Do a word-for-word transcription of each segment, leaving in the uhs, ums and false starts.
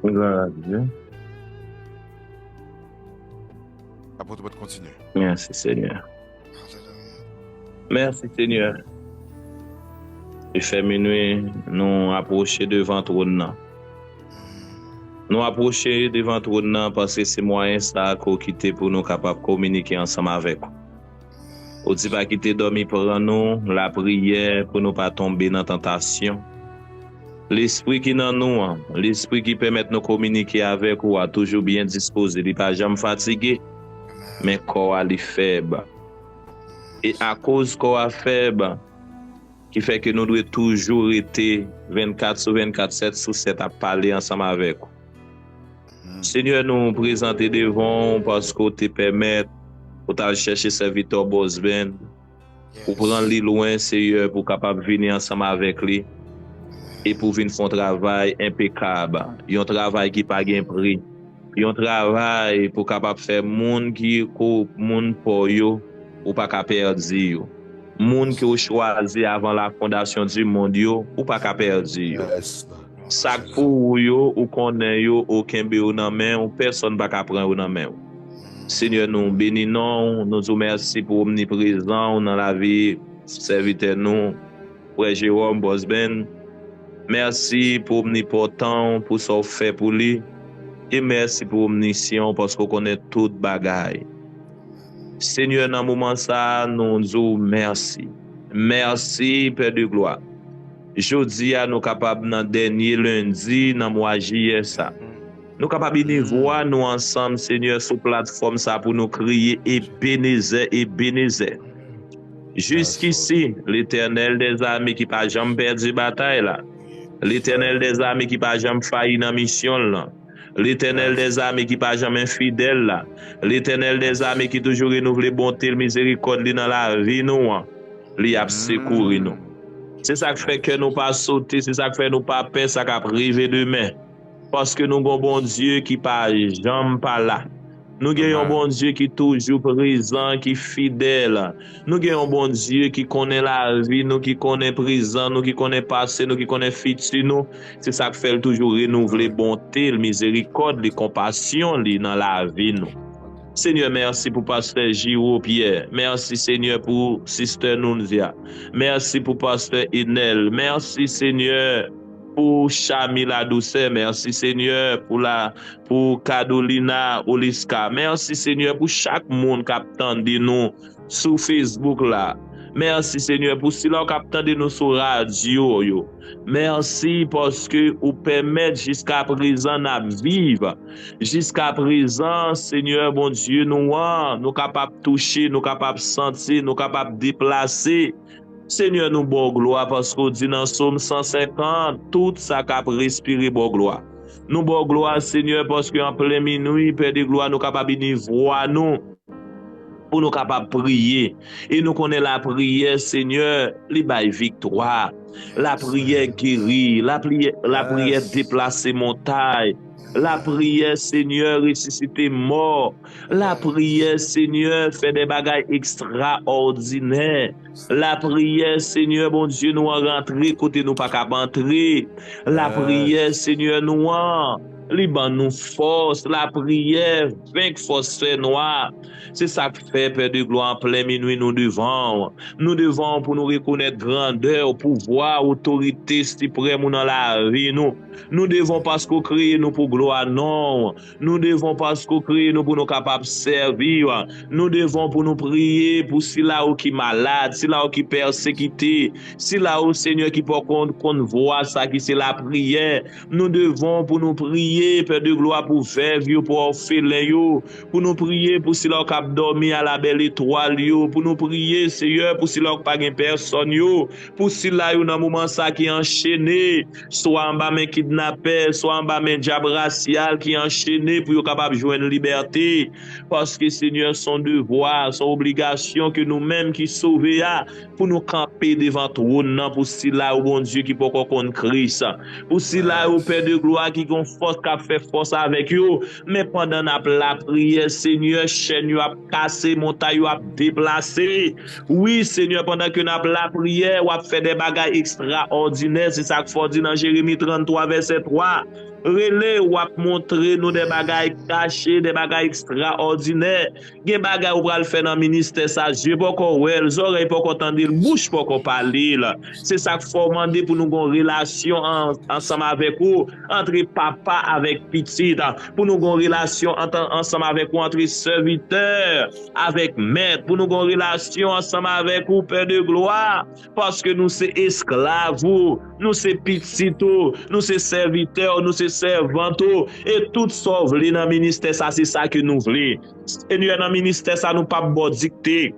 Glwa a Dye. Apot, ou kontinye. Mèsi, Senyè. Mèsi, Senyè. Li fè minwi, nou apwoche devan twòn nan. Nou apwoche devan twòn nan paske se mwayen sa a ke w kite pou nou kapab kominike ansanm avèk ou. Ou di pa kite dòmi pran nou, lapriyè pou nou pa tonbe nan tantasyon. Lespri ki nan nou an, lespri ki pèmèt nou kominike avèk ou a toujou byen dispoze, li pa janm fatige, men kò a li fèb. E akoz kò a fèb, ki fè ke nou dwe toujou rete vennkat sou vennkat, sèt sou sèt ap pale ansanm avèk ou. Senyè, nou prezante devan w paske w te pèmèt ou t al chèche sèvitè w Bosben, ou pran li lwen, Senyè, pou w kapab vini ansanm avèk li e pou w vin fè yon travay enpekab, yon travay ki pa gen pri, yon travay pou w kapab fè moun ki ko moun pa w yo, ou pa ka pèdi yo. Moun ke w chwazi avan la fondasyon di mond yo, ou pa ka pèdi yo. Sa k pou ou yo, ou konnen yo, ou kenbe yo nan men w, pèsonn pa ka pran yo nan men w. Senyè, nou beni non w, nou di w mèsi pou omniprezan w nan lavi sèvitè nou, frè Jeròm Bosben. Mèsi pou omnipòtan w, pou sa w fè pou li, e mèsi pou omnisyan w, paske w konnen tout bagay. Senyè, nan moman sa a, nou di w mèsi. Mèsi, Pè de glwa. Jodi a, nou kapab nan dènye lendi nan mwa jiyè sa. Nou kapab ini vwa nou ansanm, Senyè, sou platfòm sa pou nou kriye, Ebenezè, Ebenezè. Jiskisi, Letènèl dèzame ki pa janm pèdi batay la, Letènèl dèzame ki pa janm fayi nan misyon l lan, Letènèl dèzame ki pa janm enfidèl la, Letènèl dèzame ki toujou renouvle bonte l, mizerikòd li nan lavi nou an, li ap sekouri nou. Se sa k fè kè nou pa sote, se sa k fè nou pa pè sa k ap rive demen. Paske nou gen yon Bondye ki pa janm pa la. Nou gen yon Bondye ki toujou prezan, ki fidèl. Nou gen yon Bondye ki konnen lavi nou, ki konnen prezan nou, ki konnen pase nou, ki konnen fiti nou. Se sa k fè l toujou renouvle bonte l, mizerikòd li, konpasyon li nan lavi nou. Senyè, mèsi pou pastè Giro Pierre. Mèsi, Senyè, pou sistè Nunzia. Mèsi pou pastè Enel. Mèsi, Senyè, pou Chami Ladousè. Mèsi, Senyè, pou la, pou Kadolina Oliska. Mèsi, Senyè, pou chak moun k ap tande nou sou Facebook la. Mèsi, Senyè, pou sila k ap tande nou sou radyo yo. Mèsi paske ou pèmèt jiska prezan n ap viv. Jiska prezan, Senyè Bondye nou an, nou kapab touche, nou kapab santi, nou kapab deplase. Senyè, nou ba w glwa paske w di nan Sòm san senkant, tout sa k ap respire ba w glwa. Nou ba w glwa, Senyè, paske an plen minwi, Pè de glwa, nou kapab ini vwa nou pou nou kapab priye. E nou konnen lapriyè, Senyè, li bay viktwa. Lapriyè geri, lapriyè, lapriyè deplase montay. Lapriyè, Senyè, resisite mò. Lapriyè, Senyè, fè de bagay ekstraòdinè. Lapriyè, Senyè Bondye nou an, rantre kote nou pa kab antre. Lapriyè, Senyè nou an, li ban nou fòs. Lapriyè, venk fòs fènwa. Se sa k fè, Pè de glwa, an plen minwi, nou devan w. Nou devan w pou nou rekonèt grandè w, pouvwa, otorite siprèm ou nan lavi nou. Nou devan w paske w kreye nou pou glwa non w. Nou devan w paske w kreye nou pou nou kapab sèvi w. Nou devan w pou nou priye pou sila yo ki malad, sila yo ki pèsekite, sila yo, Senyè, ki poko konn vwa sa ki se lapriyè. Nou devan w pou nou priye, Pè de glwa, pou vèv yo, pou òfelen yo, pou nou priye pou sila yo k ap dòmi a la bèl etwal yo, pou nou priye, Seyè, pou sila yo k pa gen pèsòn yo, pou sila yo nan moman sa ki anchene, swa anba men kidnapè, swa anba men dyab rasyal ki anchene pou yo kapab jwenn libète. Paske, Senyè, se yon devwa, se yon obligasyon ke nou menm ki sove a, pou nou kanpe devan twòn nan pou sila yo, Bondye, ki poko konn Kris. Pou sila yo, Pè de glwa, ki gen yon fòs k ap fè fòs avèk yo. Men pandan n ap lapriyè, Senyè, chèn yo ap kase, montay yo ap deplase. Wi, Senyè, pandan ke n ap lapriyè, w ap fè de bagay ekstraòdinè. Se sa k fè w di nan Jeremi tranntwa, vèsè twa, Rele, w ap montre nou de bagay kache, de bagay ekstraòdinè. Gen bagay ou pral fè nan ministè sa, zye poko wè l, zòrèy poko tande l, bouch poko pale l. Se sa k fè w mande pou nou gon relasyon an, ansanm avèk ou, antre papa avèk pitit, pou nou gon relasyon ant, ansanm avèk ou, antre sèvitè avèk mèt, pou nou gon relasyon ansanm avèk ou, Pè de glwa, paske nou se esklav ou, nou se pitit ou, nou se sèvitè ou, nou se sèvant ou, e tout sa w vle nan ministè sa, se sa ke nou vle. Senyè, nan ministè sa, nou p ap ba w dikte.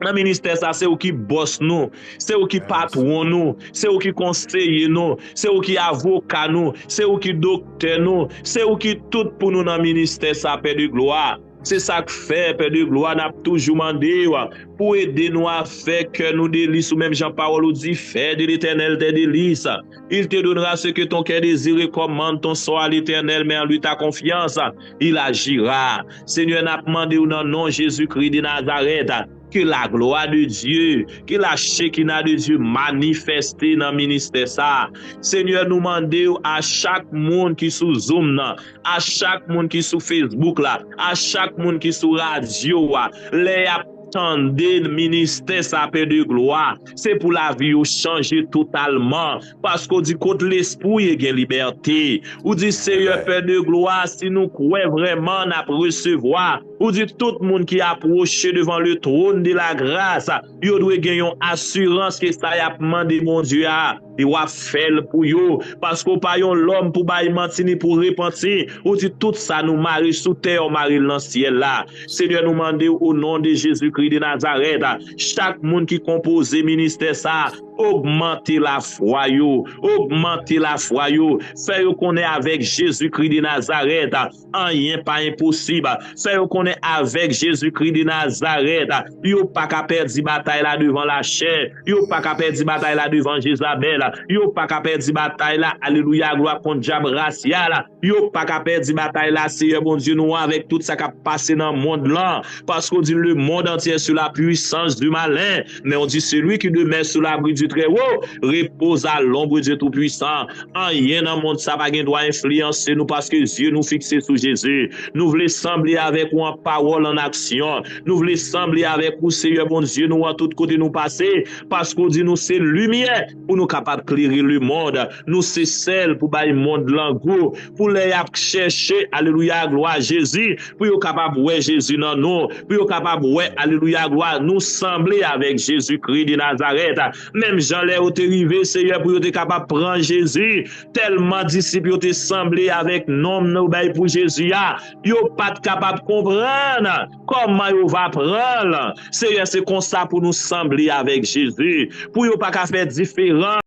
Nan ministè sa, se ou ki bòs nou, se ou ki patwon nou, se ou ki konseye nou, se ou ki avoka nou, se ou ki doktè nou, se ou ki tout pou nou nan ministè sa, Pè de glwa. Se sa k fè, Pè de glwa, n ap toujou mande w pou ede nou a fè kè nou delis ou, menm jan pawòl ou di, fais de l'Éternel tes délices. Il te donnera ce que ton cœur désire, et commande ton sort à l'Éternel, mets en lui ta confiance, il agira. Senyè, n ap mande w nan non Jezikri de Nazarèt, que la gloire de Dieu, que la Shekinah de Dieu manifeste nan ministè sa. Senyè, nou mande w a chak moun ki sou Zoom nan, a chak moun ki sou Facebook la, a chak moun ki sou radyo a, lè y ap tande ministè sa, Pè de glwa, se pou lavi yo chanje totalman. Paske w di, kot lespri w ye, gen libète. Ou di, Seyè, Pè de glwa, si nou kwè vrèman, n ap resevwa. Ou di, tout moun ki apwoche devan le trône de la grâce, yo dwe gen yon asirans ke sa y ap mande Bondye a, e w ap fè l pou yo. Paske w pa yon lòm pou bay manti ni pou repanti. Ou di, tout sa nou mare sou tè, w mare l nan syèl la. Senyè, nou mande w, o non de Jezikri de Nazarèt, chak moun ki konpoze ministè sa, ogmante lafwa yo, ogmante lafwa yo, fè yo konnen avèk Jezikri de Nazarèt, anyen pa enposib. Fè yo konnen avèk Jezikri de Nazarèt, yo pa ka pèdi batay la devan lachè, yo pa ka pèdi batay la devan Jezabèl, yo pa ka pèdi batay la, alelouya, glwa, kont dyab rasyal, yo pa ka pèdi batay la, Seyè Bondye nou an, avèk tout sa k ap pase nan mond lan, paske w di, le monde entier est sous la puissance du malin, men w di, celui qui demeure sous l'abri du Très-Haut repose à l'ombre du Tout-Puissant. Anyen nan mond sa pa gen dwa enfliyanse nou, paske zye nou fikse sou Jezi. Nou vle sanble avèk ou an pawòl, an aksyon. Nou vle sanble avèk ou, Seyè Bondye nou an, tout kote nou pase, paske w di nou se limyè pou nou kapab klere lemonn. Nou se sèl pou bay mond lan gou, pou lè y ap chèche, alelouya, glwa Jezi, pou yo kapab wè Jezi nan nou, pou yo kapab wè, alelouya, glwa, nou sanble avèk Jezikri de Nazarèt. Menm jan lè yo te rive, Seyè, pou yo te kapab pran Jezi, tèlman disip yo te sanble avèk nonm nou bay pou Jezi a, yo pa t kapab konprann kòman yo va pran l. Seyè, se konsa pou nou sanble avèk Jezi, pou yo pa ka fè diferans